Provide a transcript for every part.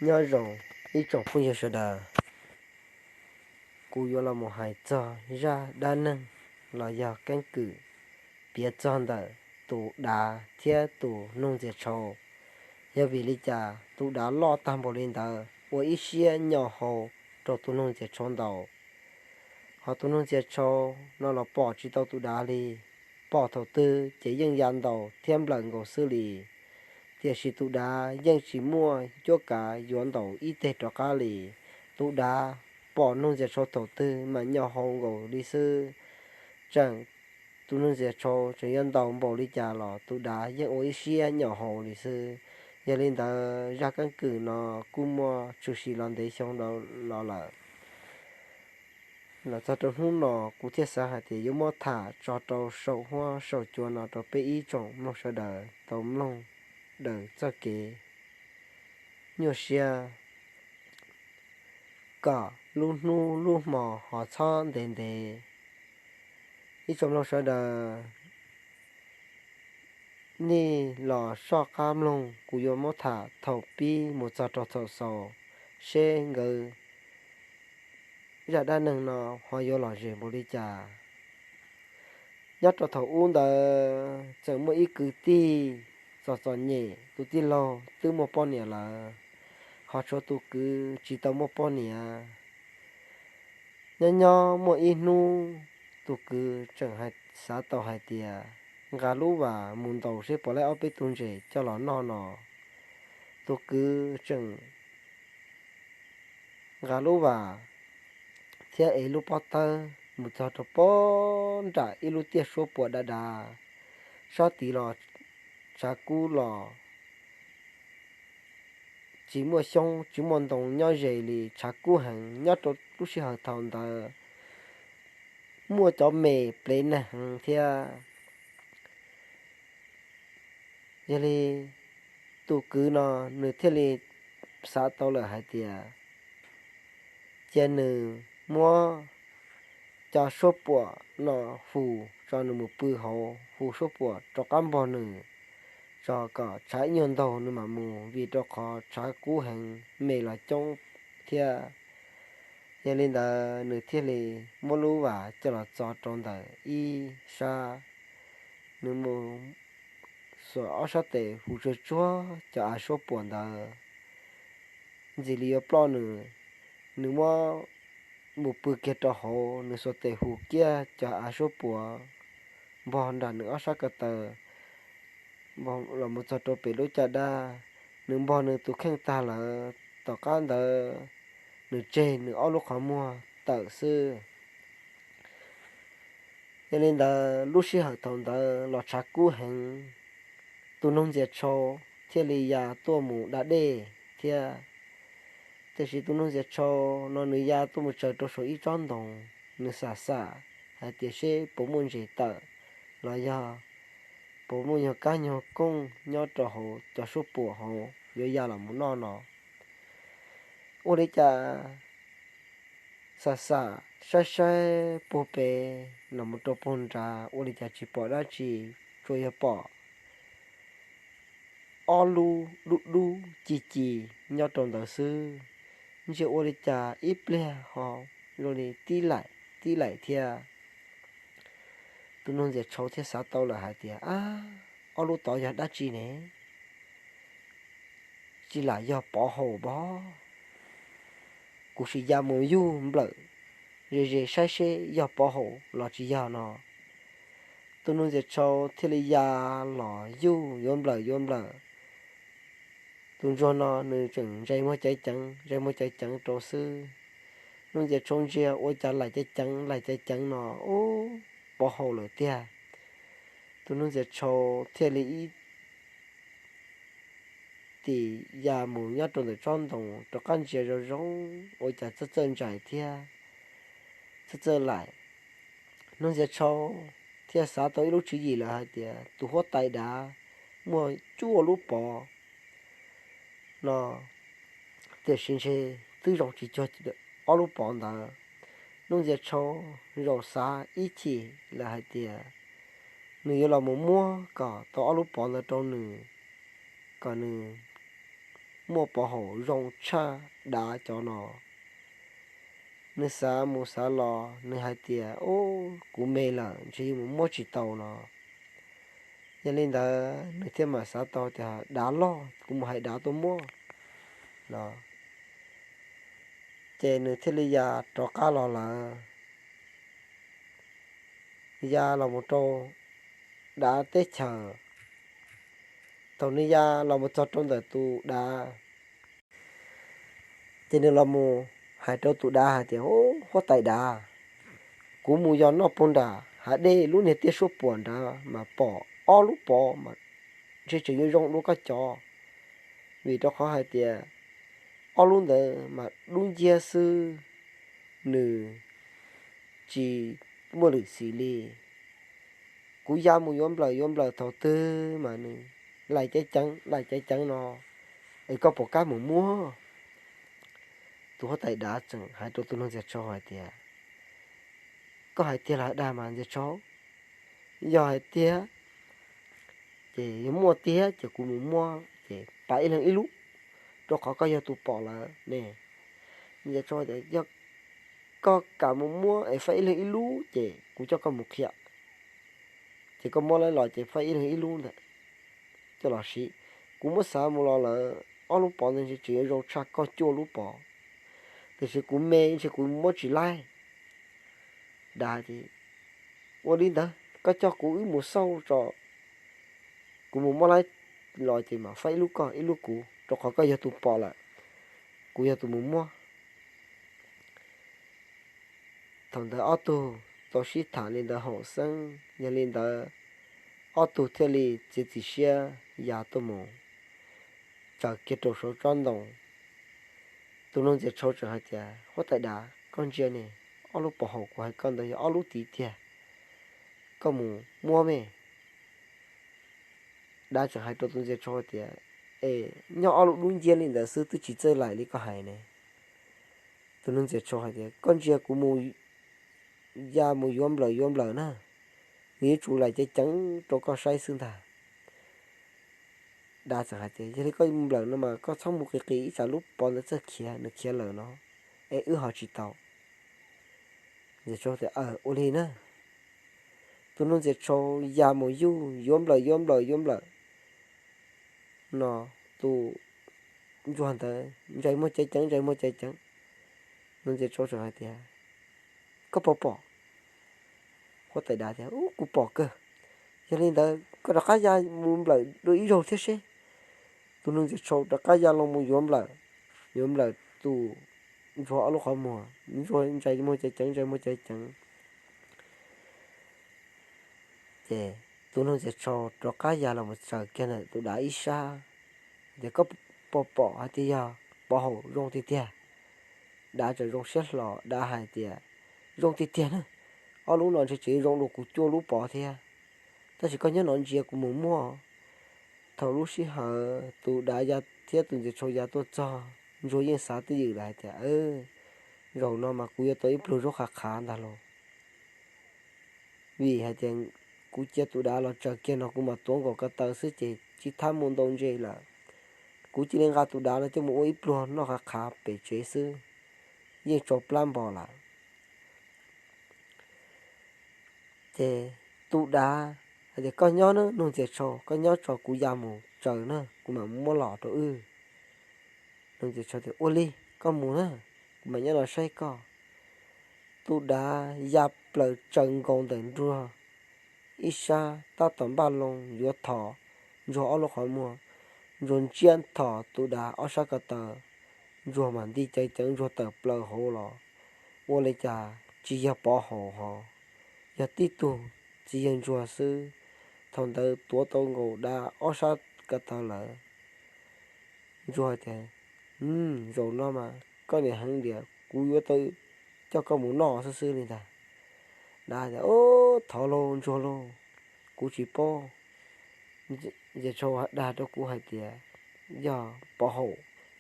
Nyob zoo ib tsoom phooj ywg sawv daws, kuv yuav los mus hais txog zaj dab neeg los yog keeb kwm piav txog ntawm tus dav thiab tus noog ntxias tshau. Yog vim li cas tus dav loj tag npaum li ntawd ua ib siab nyo hau rau tus noog ntxias tshau ntaus, hos tus noog ntxias tshau no los pom tsis tau tus dav li. Pom thaum twg ces yeej ya ntaus thiab nplawm nkaus xwb li, tiam sis tus dav yeej tsis muaj cuab kav yuav ntaus ib teg rov qab li. Tus dav pom noog ntxias tshau thaum twg mas nyo hau nkaus li xwb. Tseem, tus noog ntxias tshau tseem yuav ntaus npaum li cas los tus dav yeej ua ib siab nyo hau li xwb. Yog li ntawd zaj keeb kwm no kuj muaj tshwm sim los ntev xyoo los lawm. Los txog rau hnub no kuv thiaj xav hais tias yuav muab tham tso rau saum huab saum cua no rau peb ib tsoom mloog sawv daws tau mloog daws txoj kev nyuaj siab, kom lub hnub lub hmo ho txhob ntev ntev. Ib tsoom mloog sawv daws nej los soj qab mloog, kuv yuav muab tham thaum pib mus txog rau thaum xaus, seb nkawd zaj dab neeg no ho yuav lom zem npaum li cas. Nyob rau thaum ub ntawd txawm muaj ib kwv tij txom txom nyem, tus tij laug twb muaj poj niam lawm, ho tshuav tus kwv tsis tau muaj poj niam. Nyob nyob muaj ib hnub tus kwv tseem xav tau hais tias nqa lub vas mus ntaus seb puas laib ob peb tug ntses coj los noj no. Tus kwv tseem nqa lub vas thiab ev lub pob tawb mus txog rau pob nram ib lub tiaj suab puam dav dav, sab tid los tshav kub los tsis muaj xyoob tsis muaj ntoo nyob ze li, tshav kub heev. Nyob rau lub sij hawm thaum ntawd muaj cov me plev neeg heev thiab. Yog li tus kwv no nws thiaj li xav tau lawm hais tias cia nws muab cov suab puam no hu tso nws mus pw hauv, hu suab puam rov qab npog nws tso kom tshav ib nyuag ntaug nws mam mus, vim rau qhov tshav kub heev me los coob thiab. Yog li ntawd nws thiaj li muab lub vas coj los txo rau ntawm ib sab, nws mus xuas ob sab tes hu tsuag tsuag cov av suab puam ntawd, ntxim li yuav ploj nws, nws muab mus pw kiag rau hauv, nws xuas tes hu kiag cov av suab puam npog nram nws ob sab ko taw los mus txog rau pem lub caj dab. Nws npog nws tus kheej tag lawm, tom qab ntawd nws tseg nws ob lub qhov muag tawm xwb. Yog li ntawd lub sij hawm thaum ntawd los tshav kub heev, tus noog ntxias tshau thiaj li ya tuaj mus da dej thiab. Tiam sis tus noog ntxias tshau no nws ya tuaj mus tsaws rau saum ib tsob ntoo, nws xam xam hais tias seb puas muaj ntses tawm los yog puas muaj nyuag kab nyuag kooj nyob rau hauv cov suab puam hauv yuav ya los mus noj no. Ua li cas xam xam saib saib puag pem los mus rau puag nrad ua li cas tsis pom dab tsi, tsuas yog pom ob lub dub dub ci ci nyob rau ntawd xwb. Ntsia ua li cas ib pliag ho zoo li tib laim tib laim thiab. Tus noog ntxias tshau thiaj xav tau lawm hais tias, ab, ob lub tod yog dab tsi ne? Tsis lam yog pov haum pov? Kuv sim ya mus yug nplawm ze ze saib seb yog pov haum los tsis yog no. Tus noog ntxias tshau thiaj li ya los yug yuav nplawm yuav nplawm. Tus ntsuag no nws tseem ntsais muag caiv ceev ntsais muag caiv ceev rau xwb. Noog ntxias tshau ntsia ua cas laim caiv ceev laim caiv ceev no, ub, pov haum lawm tiag. Tus noog ntxias tshau thiaj li ib tim ya mus nyob rau ntawm tsob ntoo rov qab ntsia zoo zoo ua cas txawj txawj ntsais thiab txawj txawj laim. Noog ntxias tshau thiaj xav tau ib lub tswv yim lawm hais tias tus huab tais dav muaj cuaj lub pov no, tiam sis ntshe twb zoo tsis cuag ob lub pov ntawd. Noog ntxias tshau zaum xav ib chim lawm hais tias nws yuav los mus muab kom tau ob lub pov ntawd rau nws, kom nws muaj pov haum zoo tshaj dav cov no. Nws xav mus xav los nws hais tias, Ub, kuv me lawm ntshe yuav mus muab tsis tau no. Yog li ntawd nws thiaj mam xav tau tias dav loj, kuv mus hais dav tuaj muab no. Ces nws thiaj li ya rov qab los lawm, ya los mus rau dav teb chaws. Thaum nws ya los mus txog rau ntawm tus dav, ces nws los mus hais rau tus dav hais tias, Huab tais dav, kuv mus yos noj puag nram hav dej lub niag tiaj suab puam nrad mas pom ob lub pov mas ntshe tseem yuav zoo dua koj cov, vim rau qhov hais tias ob lub ntawd mas dub nciab xwb, nws tsis muaj lwm xim li. Kuv ya mus yuav nplawm yuav nplawm thaum twg mas nws laim ceev ceev laim ceev ceev no, es koj puas kam mus muab? Tus huab tais dav tseem hais rau tus noog ntxias tsau hais tias, Koj hais tiag los dag mas ntxias tsau? Yog hais tiag ces yog muaj tiag ces kuv mus muab ces pab ib leeg ib lub, rau qhov koj yog tus pom lawm ne. Ntxias tsau tias, Yog koj kam mus muab es faib ib leeg ib lub ces kuv coj koj mus qhia. Ces koj muab lawv los ces faib ib leeg ib lub ntawd coj los siv. Kuv muab xav mus los lawm, ob lub pov ntawd ntshe tseem yuav zoo tshaj koj cuaj lub pov, tiam sis kuv me ntshe kuv muab tsis laib. Dav tias, Ua li ntawd koj coj kuv wb mus xauj tso, kuv mus muab laib los ces mam faib ib lub koj ib lub kuv, rau qhov koj yog tus pom lawm, kuv yog tus mus muab. Thaum ntawd ob tug tau sib tham li ntawd haum xeeb, yog li ntawd ob tug thiaj li txiav txim siab ya tuaj mus tsaws kiag rau saum tsob ntoo. Tus noog ntxias tsau tseem hais tias, Huab tais dav, koj ntsia ne, ob lub pov haum kuv hais koj ntawd yog ob lub tid tiag, koj mus muab me. Dav tseem hais rau tus ntxias tsau tias, Es nyob ob lub dub nciab li ntawd xwb twb tsis txawj laim li koj hais ne. Tus noog ntxias tsau hais tias, Koj ntsia kuv mus ya mus yuav nplawm yuav nplawm na, nws yuav tsum laim ceev ceev rau koj saib xwb ntag. Dav txawm hais tias, Yog li koj nplawm no mas koj txhob mus qis qis ib tsam lub pov ntawd txawj khiav, nws khiav lawm no es wb ho tsis tau. Ntxias tsau tias, Aws, ua li na. Tus noog ntxias tsau ya mus yuj yuav nplawm yuav nplawm yuav nplawm no, tus ntsuag ntawd ntsais muag ceev ceev ntsais muag ceev ceev. Noog ntxias tsau tseem hais tias, Koj puas pom? Huab tais dav tias, Ub, kuv pom kawg. Yog li ntawd koj rov qab ya mus nplawm dua ib zaug thiab seb. Tus noog ntxias tsau rov qab ya los mus yuav nplawm, yuav nplawm tus ntsuag ob lub qhov muag, ntsuag ntsais muag ceev ceev ntsais muag ceev ceev. Ces tus noog ntxias tsau rov qab ya los mus tsaws kiag ntawm tus dav ib sab, tias, Koj puas pom hais tias yog pov haum zoo tiag tiag? Dav tseem zoo siab hlo, dav hais tias, Zoo tiag tiag na, ob lub no ntshe tseem zoo dua kuv cuaj lub pov thiab. Tab sis koj nyob no ntsia kuv mus muab. Thaum lub sij hawm tus dav ya thiab tus ntxias tsau ya tuaj txog, ntsuag yeej xav twj ywm lawm hais tias, Zaum no mas kuv yuav tau ib pluag zaub qhav qhav ntag lauj. Vim hais tias kuv cia tus dav los tsaws kiag no kuv mam tuav nkaus ko taw xwb ces tsis thab mus ntau ntse lawm. Kuv cia li nqa tus dav no coj mus ua ib pluag noj qhav qhav pem tsev xwb, yeej tsau plab npo lawm. Ces tus dav hais tias, Koj nyob na noog ntxias tsau, koj nyob tso kuv ya mus tsaws na kuv mam muab los rau wb. Noog ntxias tsau tias, Ua li, koj mus na, kuv mam nyob no saib koj. Tus dav ya plaws tsaws nkaus ntawm ntsuag ib sab tab tom npaj loo yuav thom ntsuag ob lub qhov muag. Ntsuag ntsiab thom tus dav ob sab ko taw, ntsuag mam nti ceev ceev ntsuag tawm plaws hauv los. Ua li cas tsis yog pov haum ho yog tib tug txiv yawg ntsuag xwb. Thaum ntawd tuav tau nkaus dav ob sab ko taw lawm. Ntsuag tias, Zaum no mas koj niam heev tias kuv yuav tau coj koj mus noj xwb xwb li ntag. Dav tias, Thov lauj ntsuag lauj, kuv tsis paub. Ntxias tsau dag rau kuv hais tias yog pov haum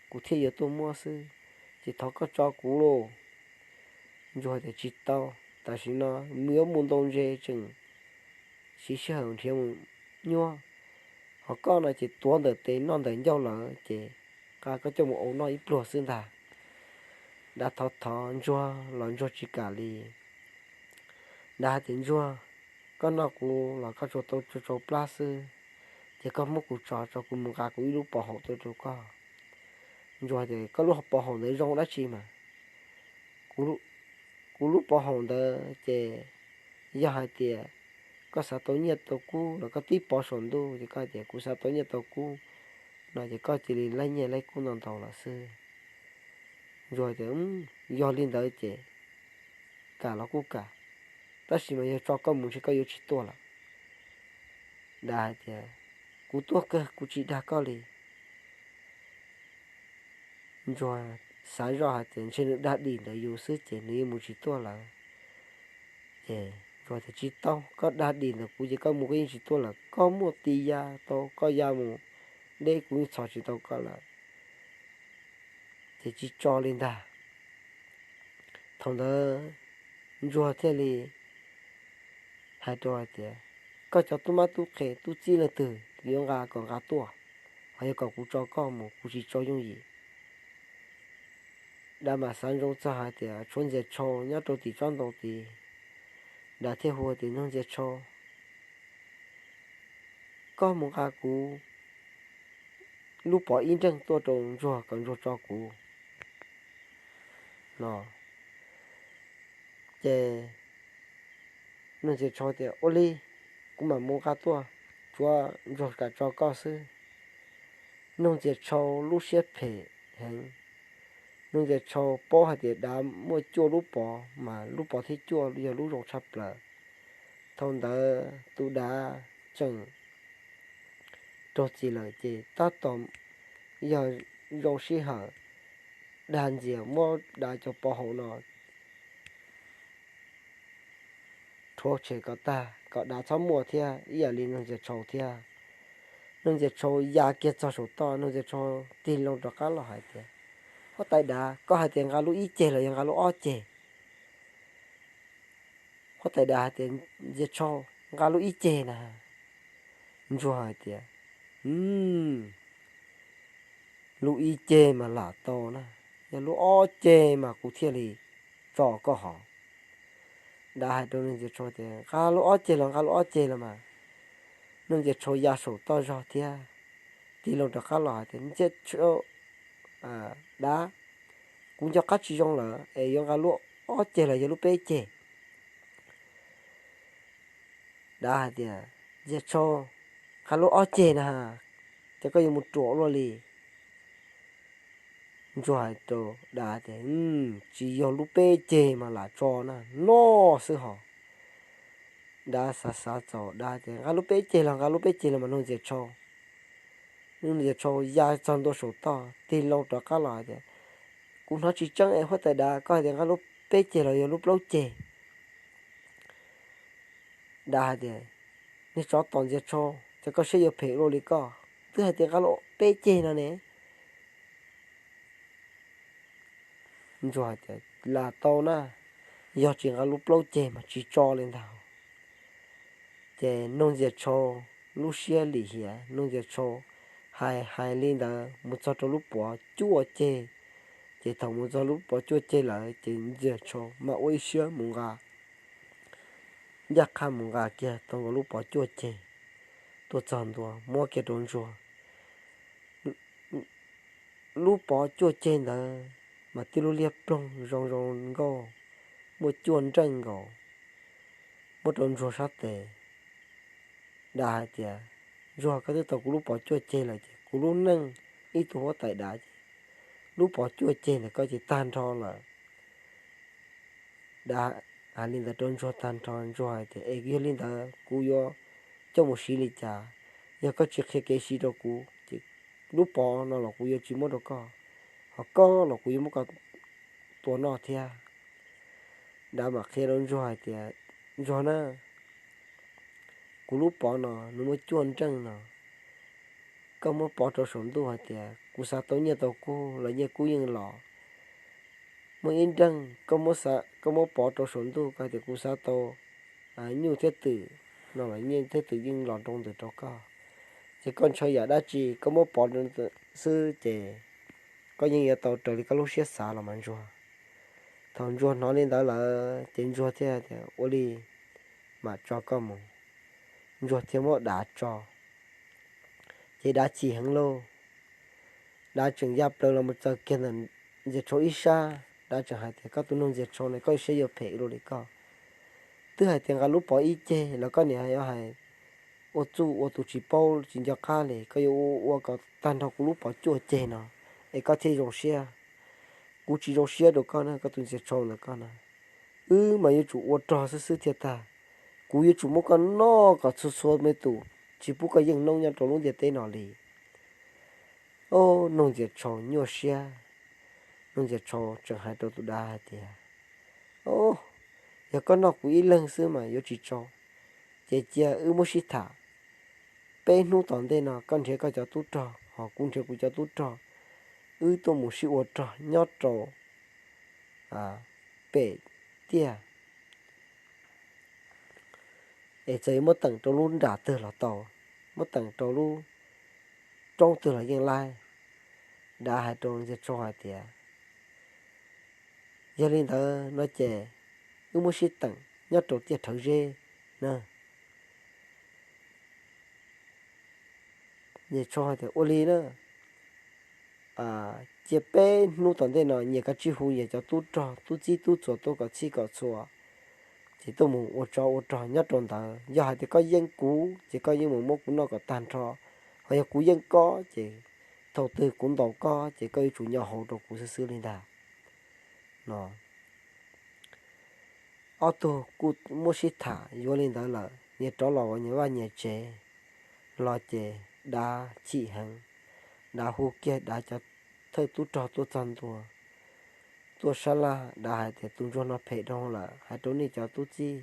kuv thiaj yuav tuaj muab xwb, ces thov koj tso kuv lauj. Ntsuag tias, Tsis tau, tam sim no yuav mus ntau ntse tseem siv sij hawm nrhiav mus nyuaj. Ho koj no ces tuav ntawm tes noj ntawm ncauj lawm ces nqa koj coj mus ua noj ib pluag xwb ntag. Dav thov thov ntsuag los ntsuag tsis kam li. Dav hais tias ntsuag, koj noj kuv los koj tsuas tau tsau plab xwb, ces koj muab kuv tso tso kuv mus nqa kuv ib lub pov haum tuaj rau koj. Ntsuag tias koj lub pov haum ntawd zoo dab tsi mas? Kuv lub pov haum ntawd ces yog hais tias koj xav tau nyiaj tau kub los koj tib pov saum ntuj ces koj tias kuv xav tau nyiaj tau kub no ces koj cia li laij nyiaj laij kub ntau ntau lawm xwb. Ntsuag tias yog li ntawd ces kam los kuj kam, tab sis mas yog tso koj mus ntshe koj yuav tsis tuaj lawm. Dav hais tias kuv tuaj kawg, kuv tsis dag koj li. Ntsuag xav zoj hais tias ntshe nws dag dim ntawm yus xwb ces nws yeej mus tsis tuaj lawm. Ces Ntsuag tias tsis tau, koj dag dim ntawm kuv ces koj mus koj yeej tsis tuaj lawm, koj muaj tis ya tau koj ya mus deb kuv yeej txhom tsis tau koj lawm. Ces tsis tso li ntag. Thaum ntawd Ntsuag thiaj li hais rau hais tias koj cov tub mab tub qhe tub txib leej twg yuav nqa kom nqa tuaj, ho yog kom kuv tso koj mus kuv tsis tso yooj yim. Dav mam xav ntsoov txog hais tias tshuav Ntxias Tshau nyob rau tim tsob ntoo tid. Dav thiaj hu tias nug Ntxias Tshau, koj mus nqa kuv lub pov ib nreej tuaj rau Ntsuag kom Ntsuag tso kuv no. Ces nug Ntxias Tshau tias ua li, kuv mam mus nqa tuaj, tsuav Ntsuag kam tso koj xwb. Nug Ntxias Tshau lub siab phem heev. Nug Ntxias Tshau paub hais tias Dav muaj cuaj lub pov mas lub pov thib cuaj yog lub zoo tshaj plaws. Thaum ntawd tus Dav tseem raug txim lawm ces tab tom yog zoo sij hawm dag Ntxias muab Dav cov pov haum no rhuav tshem kom tag kom Dav txhob muaj thiab ib yam li nug Ntxias Tshau thiab. Nug Ntxias Tshau ya kiag txog saum toj, nug Ntxias Tshau tig loo rov qab los hais tias huab tais Dav, koj hais tias nqa lub ib ceg los yog nqa lub ob ceg? Huab tais Dav hais tias Ntxias Tshau, nqa lub ib ceg na. Ntsuag hais tias lub ib ceg mas lam tau na, yog lub ob ceg mas kuv thiaj li tso koj hov. Dav hais rau nug Ntxias Tshau tias nqa lub ob ceg los nqa lub ob ceg los mas. Nug Ntxias Tshau ya saum toj zog thiab tig loo rov qab los hais tias Ntxias Tshau, Dav, kuv nco qab tsis zoo lawm es yuav nqa lub ob ceg los yog lub peb ceg? Dav hais tias Ntxias Tshau, nqa lub ob ceg na, ces koj yuav mus ruam luaj li. Ntsuag hais rau Dav tias tsis yog lub peb ceg mas lam tso na, noj xwb hos. Dav xav xav txaus, Dav tias nqa lub peb ceg los nqa lub peb ceg los mas nug Ntxias Tshau. Nug Ntxias Tshau ya txog ntua saum toj tig loo rov qab los hais tias kuv hnov tsis tseeb es huab tais Dav, koj hais tias nqa lub peb ceg los yog lub plaub ceg? Dav hais tias niag tsov tom Ntxias Tshau, ces koj siab yuav phem luaj li koj, twb hais tias nqa lub peb ceg no ne. Ntsuag hais tias lam tau na, yog tsis nqa lub plaub ceg mas tsis tso li ntag. Ces nug Ntxias Tshau lub siab lim hiam, nug Ntxias Tshau hais hais li ntawd mus txog rau lub pov cuaj ceg. Ces thaum mus txog lub pov cuaj ceg lawm ces Ntxias Tshau mam ua ib siab mus nqa, ncaj qha mus nqa kiag tau nkaus lub pov cuaj ceg tuaj txog ntua muab kiag rau Ntsuag. Lub pov cuaj ceg ntawd mas tib lub liab ploog zoo zoo nkauj, muaj cuaj nreej nkaus, muab rau Ntsuag sab tes. Dav hais tias Ntsuag, koj twb tau kuv lub pov cuaj ceg lawm ces kuv lub neej ib tug huab tais Dav ces lub pov cuaj ceg ntawm koj ces tag nrho lawm. Dav hais li ntawd rau Ntsuag tag nrho, Ntsuag hais tias es yog li ntawd kuv yuav coj mus siv li cas? Yog koj tsis qhia kev siv rau kuv ces lub pov no los kuv yuav tsis muab rau koj, ho koj los kuv yuav muab koj tua noj thiab. Dav mam qhia rau Ntsuag hais tias Ntsuag na, kuv lub pov no nws muaj cuaj nreej no, koj muab pov rau saum ntuj hais tias kuv xav tau nyiaj tau kub los nyiaj kub yeej los. Muaj ib nreej koj muab, koj muab pov rau saum ntuj koj hais tias kuv xav tau nyuj thiab twm no los nyuj thiab twm yeej los nroo ntws rau koj. Ces koj ntshaw yam dab tsi koj muab pov xwb ces koj yeej yuav tau raws li koj lub siab xav los mas Ntsuag. Thaum Ntsuag hnov li ntawd lawm ces Ntsuag thiaj tias, Ua li, mam tso koj mus. Ntsuag thiaj muab Dav tso, ces Dav chim heev lauj. Dav tseem ya plaws los mus txaws kiag ntawm Ntxias Tshau ib sab, Dav tseem hais tias, Koj tus noog Ntxias Tshau ne, koj siab yuav phem ua luaj li koj. Twb hais tias nqa lub pov ib ceg los koj niam yuav hais ua txuj ua tus tsis paub tsis nco qab li, koj yuav ua ua kom tag nrho kuv lub pov cuaj ceg no es koj thiaj zoo siab. Kuv tsis zoo siab rau koj na, koj tus Ntxias Tshau ntawm koj na. Wb mas yuav tsum ua rog xwb xwb thiaj tag. Kuv yuav tsum muab koj noj kom txhua txhua me tus, tsis pub koj yeej noob nyob rau lub ntiaj teb no li. Au, noog Ntxias Tshau nyuaj siab. Noog Ntxias Tshau tseem hais rau tus Dav hais tias, Au, yog koj noj kuv ib leeg xwb mas yuav tsis tsau. Ces cia wb muab sib tham. Peb hnub tom ntej no koj nrhiav koj cov tub rog, ho kuv nrhiav kuv cov tub rog. Wb tuaj mus sib ua rog nyob rau pem tiaj. Es txawm yuav muab teem rau lub nram twg los tau, muab teem rau lub roob twg los yeej laib. Dav hais rau Ntxias Tshau hais tias, Yog li ntawd no ces wb muab sib teem nyob rau tiaj Rhawv Zeb na. Ntxias Tshau hais tias, Ua li na, cia peb hnub tom ntej no nyias kav tsij hu nyias cov tub rog tub txib tub txuas tuaj kom txhij kom txhua, ces tuaj mus ua tsov ua rog nyob rau ntawd. Yog hais tias koj yeej kuv ces koj yeej mus muab kuv noj kom tag nrho, ho yog kuv yeej koj ces thaum twg kuv ntaus koj ces koj yuav tsum nyo hauv rau kuv xwb xwb li ntag no. Ob tug kuj muab sib tham yuav li ntawd lawm, nyias rov los ua nyias vaj nyias tsev los ces Dav chim heev. Dav hu kiag Dav cov thawj tub rog tuaj txog ntua, tuaj sab laj. Dav hais tias, Tus Ntsuag no phem dhau lawm, hais rau nej cov tub txib,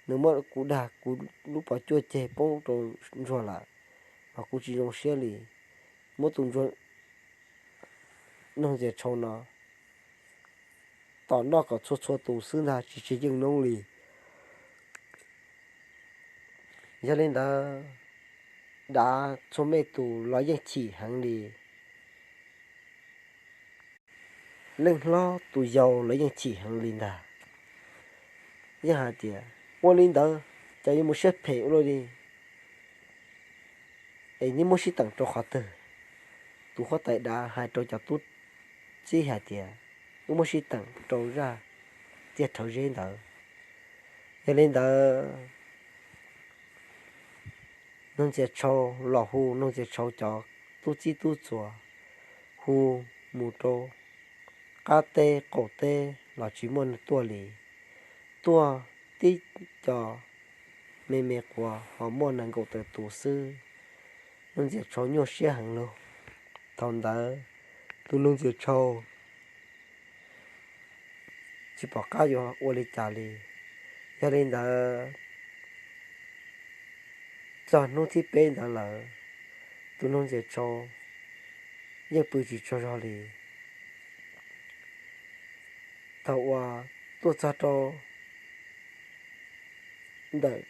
nws muab kuv dag kuv lub pov cuaj ceg poob rau Ntsuag lawm, mas kuv tsis zoo siab li. Muab tus Ntsuag, noog Ntxias Tshau no tom noj kom txhua txhua tus xwb ntag, tsis tsis yeej noob li. Yog li ntawd, Dav txhua me tus los yeej chim heev li. Leej hlob tus yau los yeej chim heev li ntag. Yeej hais tias, Ua li ntawd ces yuav mus siab phem ua luaj li, es neb muab sib teem rau qhov twg? Tus huab tais Dav hais rau cov tub txib hais tias, Wb muab sib teem rau zaj tiaj Rhawv Zeb ntawd. Yog li ntawd, noog Ntxias Tshau los hu noog Ntxias Tshau cov tub txib tub txuas, hu mus rau qab teb qaum teb los tsis muaj neeg tuaj li. Tuaj tib co me me quas ho muaj nees nkaum tawm tus xwb. Noog Ntxias Tshau nyuaj siab heev lauj. Thaum ntawd tus noog Ntxias Tshau tsis pom qab yuav ua li cas li. Yog li ntawd, txog hnub thib peb ntawd lawm, tus noog Ntxias Tshau yeej pw tsis tsaug zog li. Thaum uas tuaj txog rau ntawm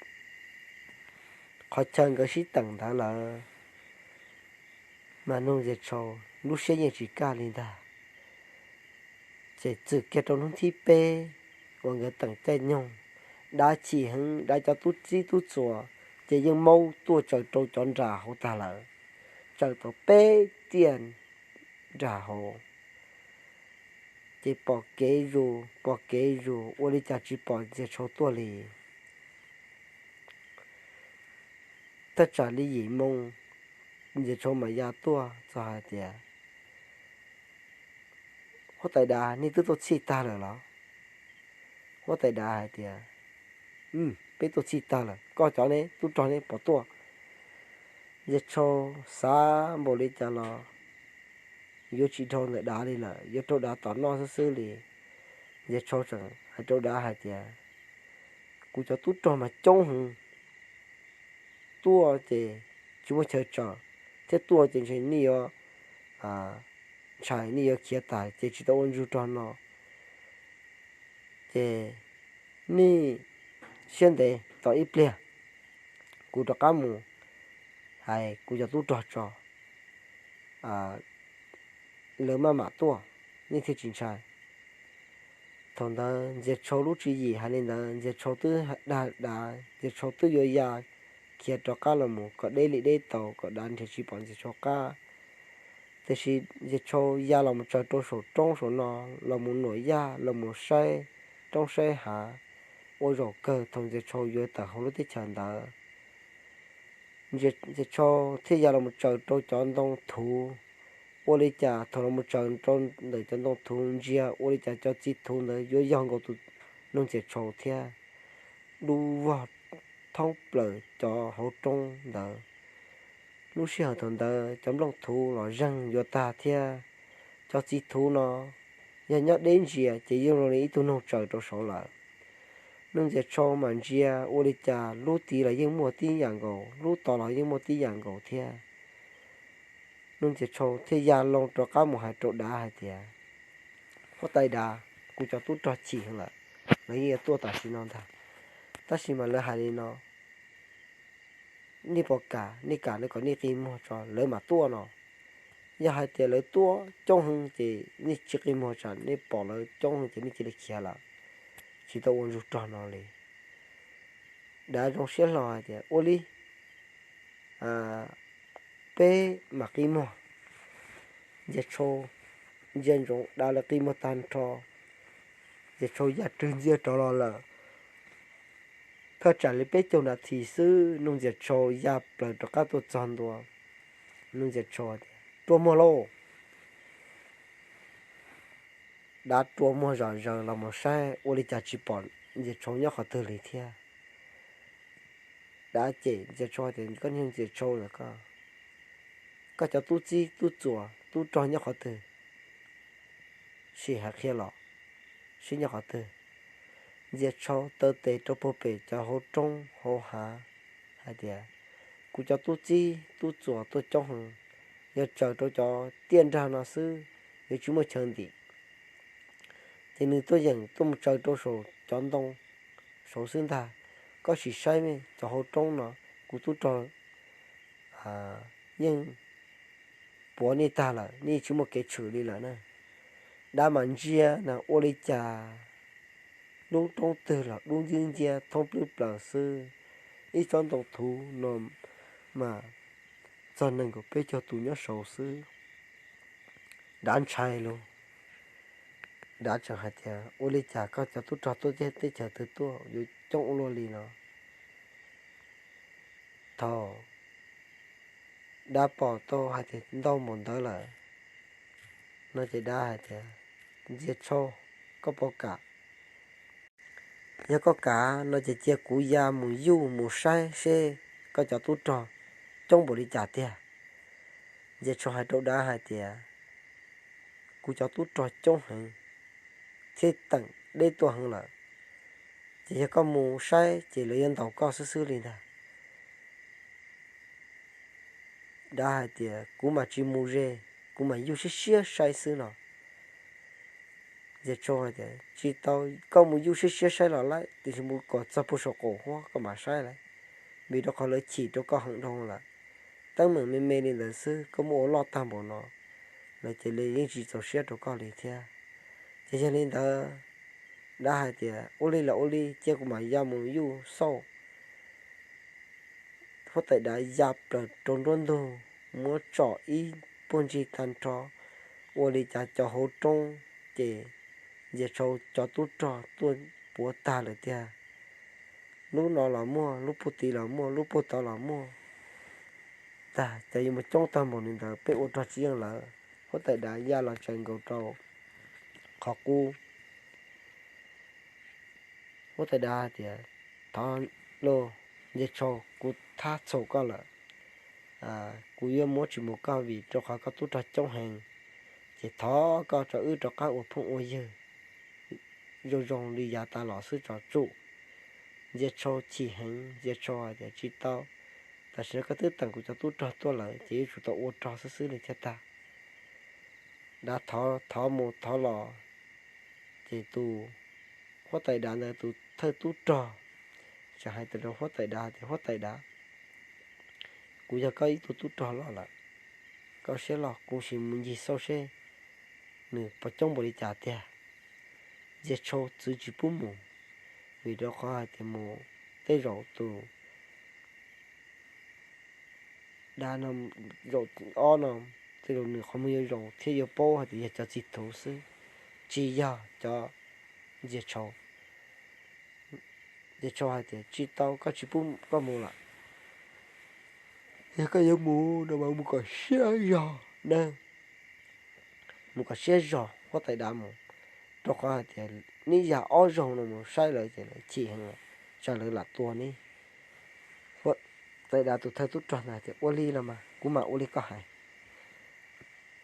qhov chaw nkawd sib teem ntawd lawm, mas noog Ntxias Tshau lub siab yeej tsis kaj li ntag. Ces txwm kiag rau hnub thib peb uas nkawd teem caij nyoog, Dav chim heev, Dav cov tub txib tub txuas ces yeej maub tuaj tsaws rau cov nram hauv tag lawm, tsaws tau peb tiaj nram hauv. Ces pom kev zus pom kev zus ua li cas tsis pom Ntxias Tshau tuaj li. Thaj tsam li yim moo, Ntxias Tshau mam ya tuaj txog hais tias, Huab tais Dav, nej twb tuaj txhij tag lawm los? Huab tais Dav hais tias, Peb tuaj txhij tag lawm, koj cov ne, tub rog ne, puas tuaj? Ntxias Tshau xav npaum li cas los yuav tsis dhau ntawm Dav li lawm, yuav rau Dav tom noj xwb xwb li. Ntxias Tshau tseem hais rau Dav hais tias, Kuv cov tub rog mas coob heev, tuaj ces tsis muaj chaw tsaws, thiab tuaj ces ntshe nej yuav ntshai, nej yuav khiav tas ces tsis tau ua ntsug rog no. Ces nej siab ntev tos ib pliag, kuv rov qab mus hais kuv cov tub rog tso. lawv maj mam tuaj, nej thiaj tsis ntshai. Thaum ntawd Ntxias Tshau lub tswv yim hais li ntawd, Ntxias Tshau twb dag dav, Ntxias Tshau twb yuav ya khiav rov qab los mus kom deb li deb tau, kom dav nrhiav tsis pom Ntxias Tshau qab. Tiam sis Ntxias Tshau ya los mus tsaws rau saum roob saum no, los mus nuam yaj, los mus saib roob saib hav, ua zaum kawg thaum Ntxias Tshau yuav tawm hauv lub teb chaws ntawd. Ntxias Tshau thiaj ya los mus tsaws rau cov ntoo thuv. Ua li cas thaum los mus tsaws rau ntawm cov ntoo thuv ntsia ua li cas cov txiv thuv ntawd yuav yog nkaus tus Nuj Ntxias Tshau thiab, dub vog thoob plaws cov hauv roob ntawd. Lub sij hawm thaum ntawd cov nplooj thuv los zeeg yuav tag thiab, cov txiv thuv no yog nyob deb ntsia ces yeej zoo li ib tug noog tsaws rau saud lawm. Nuj Ntxias Tshau mas ntsia ua li cas lub tid los yeej muaj tib yam nkaus, lub tod los yeej muaj tib yam nkaus thiab. Nuj Ntxias Tshau thiaj ya loo rov qab mus hais rau dav hais tias, huab tais dav, kuv cov tub rog chim heev lawm, lawv yeej yuav tuaj tam sim no ntag. Tab sis mas lawv hais li no, nej puas kam, nej kam no kom nej qi muag tso lawv mam tuaj no. Yog hais tias lawv tuaj coob heev ces nej tsis qi muag, tsam nej pom lawv coob heev ces nej cia li khiav lawm, tsis tau ua ntsug rog no li. Dav zoo siab hlo hais tias ua li, peb mam qi muag. Ntxias Tshau ntsia ntsoov dav lawv qi muag tag nrho, Ntxias Tshau ya rwg ntxiag rov los lawm. Thaj tsam li peb caug nas this xwb, Nuj Ntxias Tshau ya plaws rov qab tuaj txog ntua. Nuj Ntxias Tshau tias, rua muag lauj. Dav rua muag zom zaws los mus saib ua li cas tsis pom Ntxias Tshau nyob qhov twg li thiab. Dav cem Ntxias Tshau tias, koj niag Ntxias Tshau, koj cov tub txib tub txuas tub rog nyob qhov twg? Sim hais qhia los seb nyob qhov twg. Ntxias Tshau taw tes rau puag pem cov hauv roob hauv hav hais tias, kuv cov tub txib tub txuas tuaj coob heev, yog tsaws rau cov tiaj nrag no xwb, yuav tsis muaj chaw ntim. Ces nws tuaj yeem tuaj mus tsaws rau saum cov ntoo saud xwb ntag. Koj sim saib cov hauv roob no, kuv tub rog yeej puav nej tag lawm, nej tsis muaj kev tshwm li lawm na. Dav mam ntsia na ua li cas lub roob twg los dub nciab nciab thoob plwb plaws xwb, ib tsob ntoo thuv no mas txog nees nkaum peb caug tus nyob saud xwb. Dav ntshai lauj. Dav tseem hais tias, ua li cas koj cov tub rog tuaj teb chaws twg tuaj yuav coob ua luaj li no? Thaum dav pom tau hais tias ntau npaum ntawd lawm no ces dav hais tias, Ntxias Tshau, koj puas kam? Yog koj kam no ces cia kuv ya mus yuj mus saib seb koj cov tub rog coob npaum li cas tiag. Ntxias Tshau hais rau dav hais tias, kuv cov tub rog coob heev thiab teem deb tuaj heev lawm, ces yog koj mus saib ces lawv yuav ntaus koj xwb xwb li ntag. Dav hais tias, kuv mam tsis mus ze, kuv mam yuj siab siab saib xwb no. Ntxias Tshau hais tias, tsis tau, koj mus yuj siab siab saib los lawm, tiam sis mus kom txog puag saum qaum huab koj mam saib lawm, vim rau qhov lawv chim rau koj heev dhau lawm. Teeb meem me me li ntawd xwb koj muab ua loj tag npaum no, lawv ces li yeej tsis txaus siab rau koj li thiab. Ces yog li ntawd, dav hais tias, ua li los ua li, cia kuv mam ya mus yuj xauj. Huab tais dav ya plaws rau nruab ntug, muab tsom ib puag ncig tag nrho, ua li cas cov hauv roob ces Ntxias Tshau cov tub rog tuaj puav tag lawm tiag. Lub no los muaj, lub puag tid los muaj, lub puag tod los muaj. Tag, cas yuav mus coob tag npaum li ntawd, peb ua rog tsis yeej lawv. Huab tais dav ya los tsaws nkaus rau qhov qub. Huab tais dav hais tias, thov lauj, Ntxias Tshau, kuv thab txhaum koj lawm. Kuv yuav muab tsis mus koj vim rau qhov koj tub rog coob heev, ces thov koj tso wb rov qab ua phooj ua ywg zoo zoo li yav tas los xwb tso tsum. Ntxias Tshau chim heev, Ntxias Tshau hais tias, tsis tau, tam sim no koj twb teem kuv cov tub rog tuaj lawm ces yuav tsum tau ua rog xwb xwb li thiaj tag. Dav thov thov mus thov los, ces tus huab tais dav ntawd tus thawj tub rog tseem hais rau huab tais dav tias, huab tais dav, kuv yog koj ib tug tub rog loj lawm, koj siab loj, kuv sim mus ncig xauj seb nws pos coob npaum li cas tiag. Ntxias Tshau txwv tsis pub mus, vim rau qhov hais tias mus tej zaum tus dav no, zaum ob no, tej zaum nws qhov muag yuav zoo thiab yuav paub hais tias yog cov txiv thuv xwb, tsis yog cov Ntxias Tshau. Ntxias Tshau hais tias tsis tau, koj tsis pub koj mus lawm. Yog koj yuav mus no mas mus kom siab zog na, mus kom siab zog huab tais dav mus, rau qhov hais tias neb ya ob zaug no mus saib lawv ces lawv chim heev lawm, tsam lawv lam tua neb. Huab tais dav tus thawj tub rog ntawd tias ua li los mas kuv mam ua li koj hais.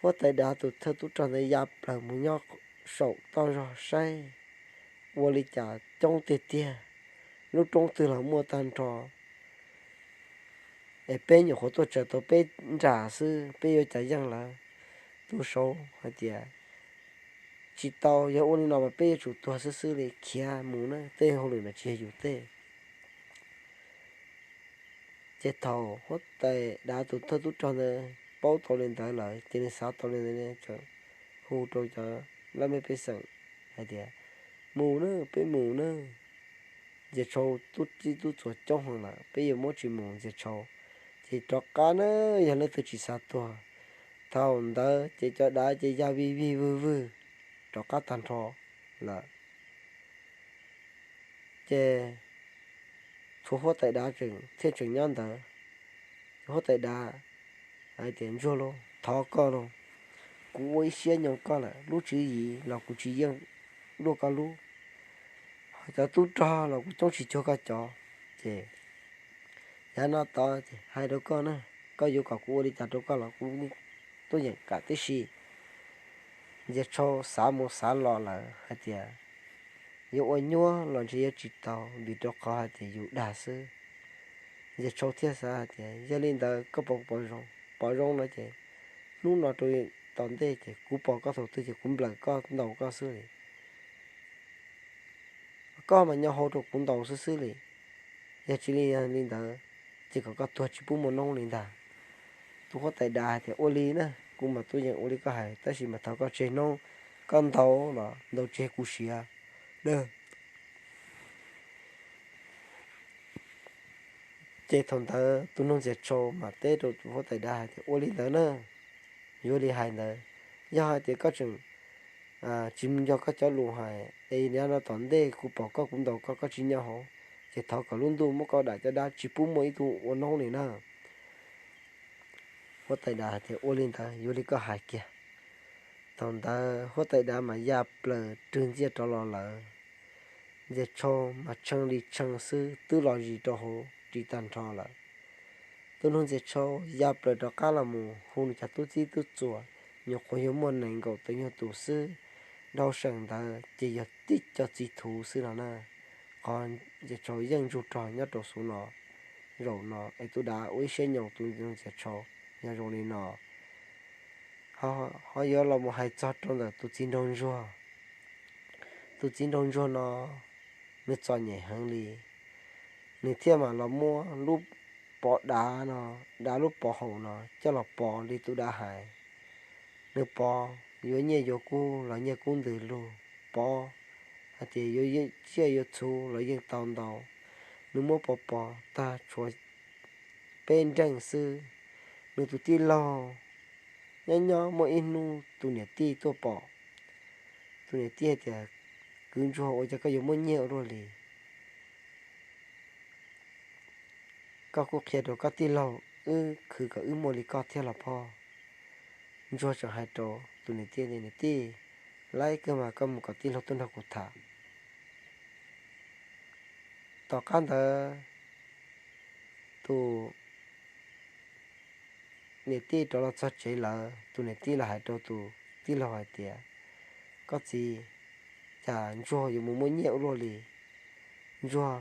Huab tais dav tus thawj tub rog ntawd ya plaws mus nyob saum toj zog saib ua li cas coob tiag tiag, lub roob twg los muaj tag nrho, es peb nyuam qhuav tuaj tsaws tau peb nram xwb, peb yuav cas yeej lawv. Tus saud hais tias tsis tau, yog ua li no mas peb yuav tsum tuag xwb xwb li, khiav mus na, tej hauj lwm no tsis yog yus tej. Ces thaum huab tais dav tus thawj tub rog ntawd paub tau li ntawd lawm ces nws xav tau li ntawd, hu rau cov laj mej pej xeem hais tias mus na, peb mus na. Ntxias Tshau tub txib tub txuas coob heev lawm, peb yuav muab tsis mus Ntxias Tshau ces rov qab na, yog leej twg tsis xav tuag. Thaum ntawd ces cov dav ces ya vij vij vwg vwg rov qab tag nrho lawm. Ces tshuav huab tais dav tseem thiaj tseem nyob ntawd. Huab tais dav hais tias ntsuag lauj, thov koj lauj, kuv ua ib siab nyob koj lawm, lub tswv yim los kuv tsis yeej luaj koj lub, ho cov tub rog los kuv coob tsis cuag koj cov. Ces yav no tod ces hais rau koj na, koj yuav kom kuv ua li cas rau koj los kuv tuaj yeem kam tib si. Ntxias Tshau xav mus xav los lawm hais tias yuav ua nyuab los ntshe yuav tsis tau vim rau qhov hais tias yus dag xwb. Ntxias Tshau thiaj xav hais tias yog li ntawd koj pom kuv pom zoo, pom zoo no ces hnub no rau tom ntej ces kuv pom koj thaum twg ces kuv nplawm koj ntaus koj xwb li. Koj mas nyo hau rau kuv ntaus xwb xwb li. Yog tsis li, yog li ntawd ces kom koj tuag tsis pub muaj noob li ntag. Tus huab tais dav hais tias ua li na, kuv mas tuaj yeem ua li koj hais tab sis mas thov koj tseg noob, koj ntaus los ntaus tseg kuv siav. Ces thaum ntawd tus noog Ntxias Tshau mas teb rau tus huab tais dav hais tias ua li ntawd na, yuav li hais ntawd, yog hais tias koj tseem tsis nco koj cov lus hais es yav no tom ntej kuv pom koj kuv ntaus koj, koj tsis nyo hauv, ces thov kom lub ntuj muab koj dam caj dab tsis pub muaj ib tug ua noob li na. Huab tais dav hais tias ua li ntawd, yuav li koj hais kiag. Thaum ntawd huab tais dav mas ya plaws rwg ntxiaj rov los lawm. Ntxias Tshau mas tshee li tshee xwb twb los zis rau hauv ris tag nrho lawm. Tus noog Ntxias Tshau ya plaws rov qab los mus hu nws cov tub txib tub txuas, nyuam qhuav yog muaj nees nkaum tawm nyuag tus xwb. Dhau seem ntawd ces yog tib co txiv thuv xwb no na. Qhov Ntxias Tshau yeej ntsug rog nyob rau xub no, zaum no es tus dav ua ib siab nyoos tus noog Ntxias Tshau. Yog zoo li no ho yuav los mus hais txog rau ntawm tus txiv nraug ntsuag. Tus txiv nraug ntsuag no nws txom nyem heev li, nws thiaj mam los muab lub pov dav no, dav lub pov haum no coj los pov li tus dav hais. Nws pov yuav nyiaj yuav kub los nyiaj kub ntws lug, pov hais tias yuav tsiaj yuav txhu los yeej tau ntau. Nws muab pov pov tag tshuav peb nreej xwb. Nws tus tij laug nyob nyob muaj ib hnub tus niam tij tuaj pom. Tus niam tij hais tias, kwv ntsuag, ua cas koj yuav muaj nyiaj ua luaj li? Koj kuj qhia rau koj tij laug wb khwv kom wb muaj li koj thiab los pob? Ntsuag tseem hais rau tus niam tij tias, niam tij, laib kawg mas koj mus kom tij laug tuaj nrog kuv tham. Tom qab ntawd tus niam tij rov los txog tsev lawm, tus niam tij los hais rau tus tij laug hais tias, koj txiv, cas ntsuag yuav mus muaj nyiaj ua luaj li? Ntsuag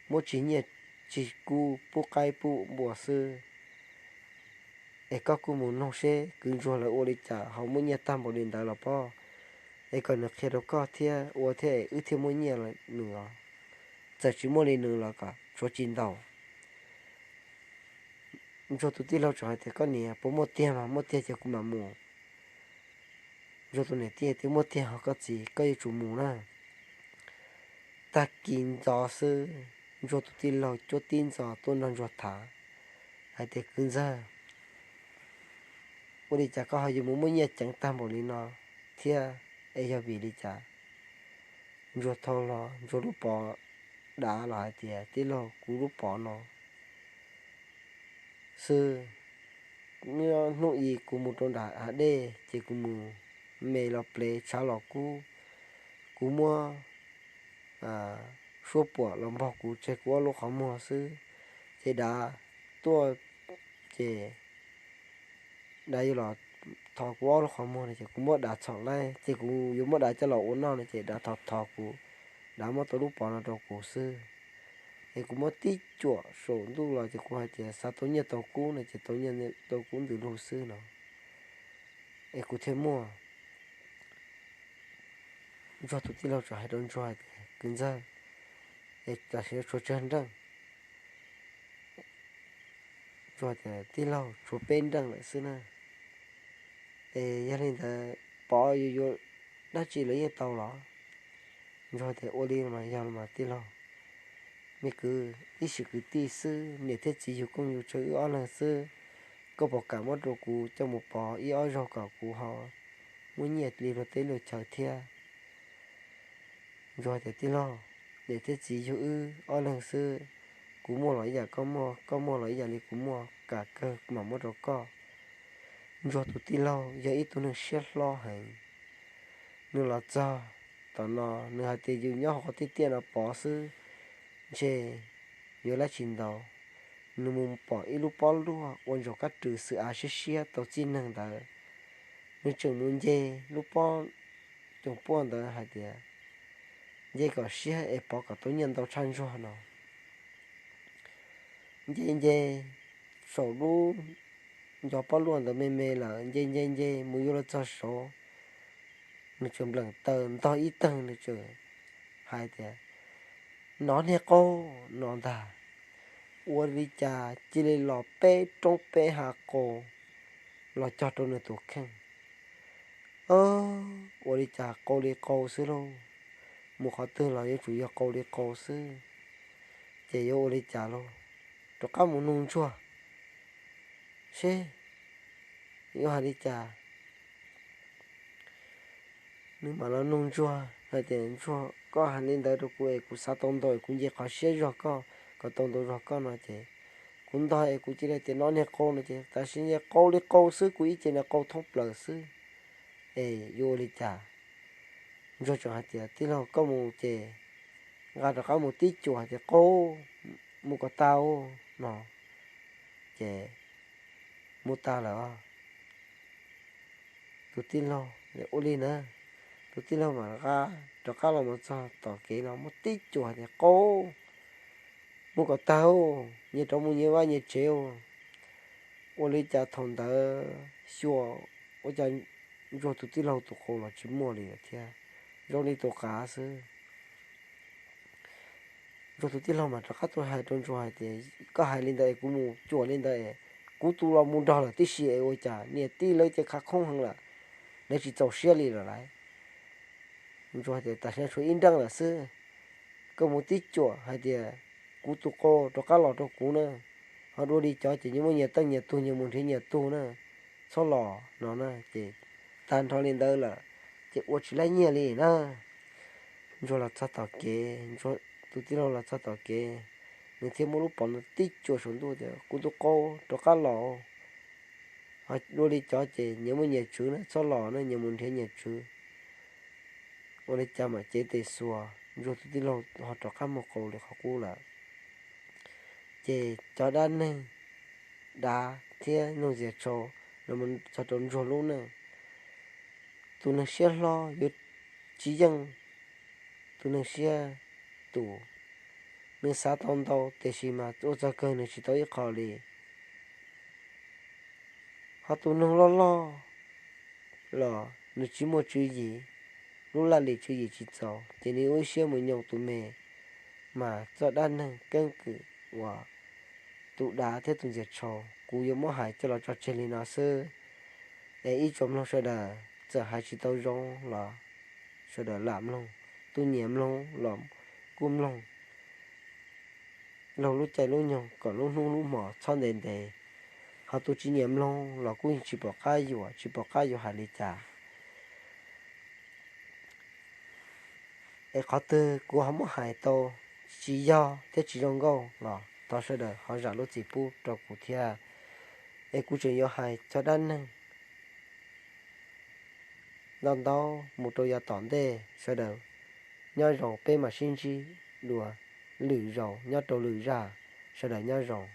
muab tsis nyiaj tsis kub pub qaib pub npua xwb, es koj kuj mus noog seb kwv ntsuag lawv ua li cas ho muaj nyiaj tag npaum li ntawd los pob, es kom nws qhia rau koj thiab ua thiab es wb thiaj muaj nyiaj nws os. Txawm tsis muaj li nws los kom tshuav tsis ntaus. Ntsuag tus tij laug tseem hais tias, koj niam, puas muaj tiag mas? Muaj tiag ces kuv mam mus. Ntsuag tus niam tij tias, Muaj tiag os koj txiv, koj yuav tsum mus na. Tag kis ntxov xwb, Ntsuag tus tij laug cuab tib ntxov tuaj nrog Ntsuag tham hais tias, Kwv ntxawg, ua li cas koj ho yuav mus muaj nyiaj ceev tag npaum li no thiab? Es yog vim li cas? Ntsuag thau hlo Ntsuag lub pov dav los hais tias, Tij laug, kuv lub pov no xwb, hnub i kuv mus rau nram hav dej ces kuv mus me los plev tshav los kub, kuv muab suab puam los npog kuv tseg kuv ob lub qhov muag xwb, ces dav tuaj ces dav yuav los thov kuv ob lub qhov muag no ces kuv muab dav txhom laij ces kuv yuav muab dav coj los ua noj no ces dav thov thov kuv, dav muab tau lub pov no rau kuv xwb. Es kuv muab tib cuam saum ntuj los ces kuv hais tias xav tau nyiaj tau kub no ces tau nyiaj tau kub ntws lug xwb no. Es kuv thiaj muaj. Ntsuag tus tij laug txawm hais rau Ntsuag hais tias, Kwv ntxawg, es tam sim no tshuav tsawg nreej? Ntsuag tias, Tij laug, tshuav peb nreej lawm xwb na. Es yog li ntawd pov yuav yuav dab tsi los yeej tau los? Ntsuag tias, Ua li mas yog mas tij laug, me kwv, ib sim kwv tij xwb, niam thiab txiv yug koob yug tsawv wb ob leeg xwb, koj puas kam muab rau kuv coj mus pov ib ob zaug kom kuv ho muaj nyiaj li luag teb luag chaw thiab? Ntsuag tias, Tij laug, niam thiab txiv yug wb ob leeg xwb, kuv muaj los ib yam koj muaj, koj muaj los ib yam li kuv muaj, kam kawg mam muab rau koj. Ntsuag tus tij laug yog ib tug neeg siab hlob heev. Nws los txog tom no, nws hais tias yus nyob hauv qhov tiaj tiaj no pov xwb, ntshe yuav dab tsi ntau. Nws mus pom ib lub pob luaj ua ntsaum kab rwg xwm av siab siab tau txij neeg ntawd. Nws tseem mus nce lub pob coom puaj ntawd hais tias, Nce kom siab es pov kom tau nyiaj ntau tshaj Ntsuag no. Nce nce saum lub ncov pob luaj ntawd me me lawm, nce nce nce mus yuav luag txog saud, nws tseem npleem taw ntog ib teg, nws tseem hais tias, Nov niag qau no ntag. Ua li cas cia li los peb roob peb hav qau los cog rau nws tus kheej. Ua li cas qau li qau xwb lauj, mus qhov twg los yuav tsum yog qau li qau xwb. Ces yuav ua li cas lauj? Rov qab mus nug Ntsuag seb yuav hais li cas. Nws mam los nug Ntsuag hais tias, Ntsuag, koj hais li ntawd rau kuv es kuv xav tau ntau es kuv nce qhov siab zog koj kom tau ntau zog koj no ces kuv ntog es kuv cia li tias nov niag qau no ces tam sim nce qau li qau xwb, kuv ib ce niag qau thoob plaws xwb. Es yuav ua li cas? Ntsuag tseem hais tias, Tij laug, koj mus ces nqa rov qab mus tib cuam hais tias, Qau, mus kom tau no, ces mus tag lawm. Tus tij laug ua li na, tus tij laug mam nqa rov qab los mus txog tom kev no muab tib cuam hais tias, Qau, mus kom tag, nyias rov mus nyias vaj nyias tsev. Ua li cas thaum ntawd xyuas ua cas Ntsuag tus tij laug tus qau los tsis muaj li lawm thiab, zoo li tus qav xwb. Ntsuag tus tij laug mas rov qab tuaj hais rau Ntsuag hais tias, Koj hais li ntawd es kuv mus cuam li ntawd es kuv tus los mus nrog lawm tib si es ua cas niam tij lawv ces khav khoob heev lawm, lawv tsis txaus siab li lawm lauj. Ntsuag tias, Tam sim no tshuav ib nreej lawm xwb, koj mus tib cuam hais tias kuv tus qau rov qab los rau kuv na, ho dua li cov ces nyias muaj nyias teej nyias tug, nyias mus nrhiav nyias tug na, txhob los no na. Ces tag nrho li ntawd lawm, ces ua tsis laib nyiaj li na. Ntsuag los txog tom kev, tus tij laug los txog tom kev, nws thiaj muab lub pov no tib cuam saum ntuj tias, Kuv tus qau rov qab los, ho dua li cov ces nyias muaj nyias tswv na, txhob los na, nyias mus nrhiav nyias tswv. Ua li cas mam cev tes xuas, Ntsuag tus tij laug ho rov qab muaj qau li qhov qub lawm. Ces cov dab neeg, dav thiab noog ntxias tshau los txog rau Ntsuag lub neej. Tus neeg siab hlob yuav tsis yeej tus neeg siab tus. Nws xav tau ntau tiam sis mas ua txog kawg nws tsis tau ib qho li. Ho tus noog loj loj los nws tsis muaj tswv yim, lub laj lim tswv yim tsis txaus, ces nws ua ib siab mus nyoo tus me, mas txoj dab neeg keeb kwm uas tus dav thiab tus ntxias tshau kuv yuav muab hais coj los tso tseg li no xwb. Es ib tsoom mloog sawv daws, Txawm hais tsis tau zoo los sawv daws lam mloog, tus nyiam mloog los kuj mloog, laug lub caij lub nyoog kom lub hnub lub hmo txhob ntev ntev, ho tus tsis nyiam mloog los kuj tsis pom qab yuam, tsis pom qab yuav hais li cas. Es qhov twg kuv ho muab hais tau tsis yog thiab tsis zoo nkauj los thov sawv daws ho zam lub txim pub rau kuv thiab. Es kuv tseem yuav hais cov dab neeg ntau ntau mus rau yav tom ntej. Sawv daws nyob zoo, peb mam sib ntsib dua lwm zaus nyob rau lwm zaj. Sawv daws nyob zoo.